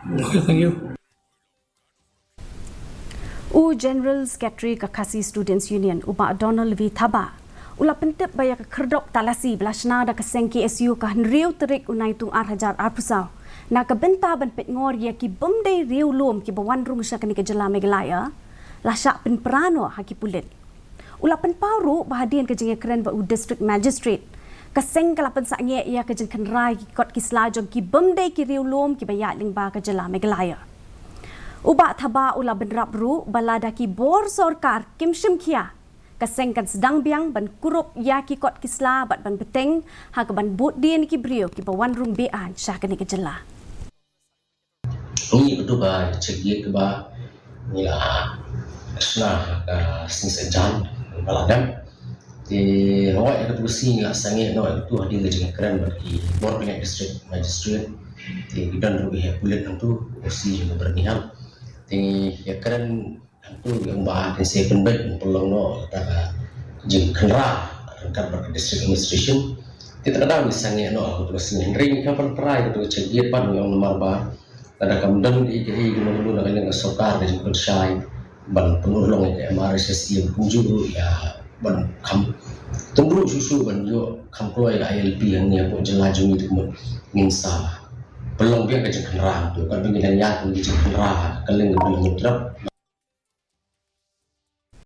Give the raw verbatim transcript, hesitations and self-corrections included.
Okay, thank you. U General Secretary ka Khasi Students Union, u Bah Donald V Thabah, u la pyntip ba ïa ka khyrdop talasi ba la shna da ka seng K S U ka hynriew tarik u Naitung ar hajar arphew saw na ka bynta ban peit ngor ïa ki bym dei riewlum kiba wan rung sha kane ka jylla Meghalaya, la shah pynpra noh ha ki pulit. U la pynpaw ruh ba hadien ka jingïakren bad u District Magistrate, ka seng ka la pynsangeh ïa ka jingkhynra ïa ki kot ki sla jong ki bym dei ki riewlum kiba ïaid lyngba ka jylla Meghalaya. U Bah Thabah u la bynrap ruh ba lada ki bor sorkar kim shim khia, ka seng kan sdang biang ban kurup ïa ki kot ki sla bad ban bteng ha kaban bud dien ki briew kiba wan rung be-aiñ sha kane ka jylla. Ngi ka duh ba check gate kaba ngi la shna ka sngi Saitjaiñ ba la dep. Te ngi ïa ka tu sngi ngi la sangeh noh ïa ka tu hadien ka jingïakren bad ki bor pynïaid District Magistrate. Te ki don ruh ki pulit hangtu, O C jong ka Byrnihat. Te ngi ïakren hangtu ïa u Bah Tynse Pynbeit ban pynlong noh kata ka jingkhynra ryngkat bad ka District Administration. Te kata ka daw ngi sangeh noh ha ka tu sngi, hynrei ngi khlem pynpra ïa ka tu ka check gate pat, ngi ong namar ba lada kam don kaei kaei kaba mano na ka liang ka sorkar ka jingpynshai ban pynurlong ïa ka M R S S E, kumjuh ruh ïa ban kham tynruh shuh shuh ban ïoh kham kloi ïa ka I L P hangne hapoh jylla jong ngi, te kumno ngin sa pynlong biang ka jingkhynra tu, katba ngi dang ïaid ka jingkhynra ka liang ka Bri Hynñiewtrep.